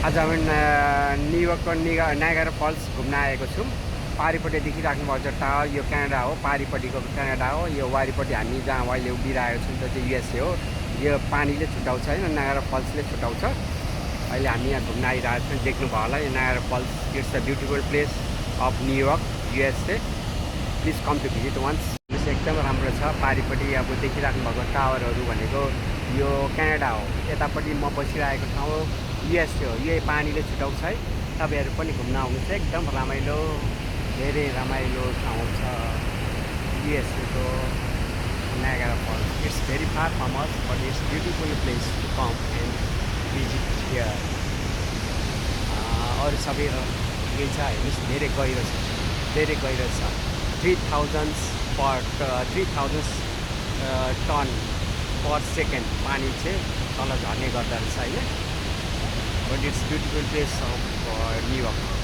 आज हामी न्युयोर्कको Niagara falls घुम्न आएको छौँ। पारिपट्टि देखिराख्नुभएको छ टावर, यो क्यानाडा हो। पारिपट्टिको क्यानाडा हो। यो वारिपट्टि हामी जहाँ अहिले उभिरहेको छौँ त्यो चाहिँ युएसए हो। यो पानीले छुट्याउँछ होइन, नायगरा फल्सले छुट्याउँछ। अहिले हामी यहाँ घुम्न आइरहेको छौँ। देख्नुभयो होला यो Niagara Falls. It's a beautiful place of New York USA. Please come to visit once. एकदम राम्रो छ। पारिपट्टि अब देखिराख्नु भएको टावरहरू भनेको यो क्यानाडा हो। यतापट्टि म बसिरहेको ठाउँ युएसए हो। यो पानीले छुट्याउँछ है। तपाईँहरू पनि घुम्न आउनुहोस्, एकदम रमाइलो, धेरै रमाइलो ठाउँ छ युएसएको Niagara Falls. It's very far from us but it's beautiful place to come and visit here. अरू सबै के छ हेर्नुहोस्, धेरै गहिरो छ, धेरै गहिरो छ। 3000 टन पर सेकेन्ड पानी चाहिँ तल झर्ने गर्दो रहेछ होइन। But it's beautiful place of New York.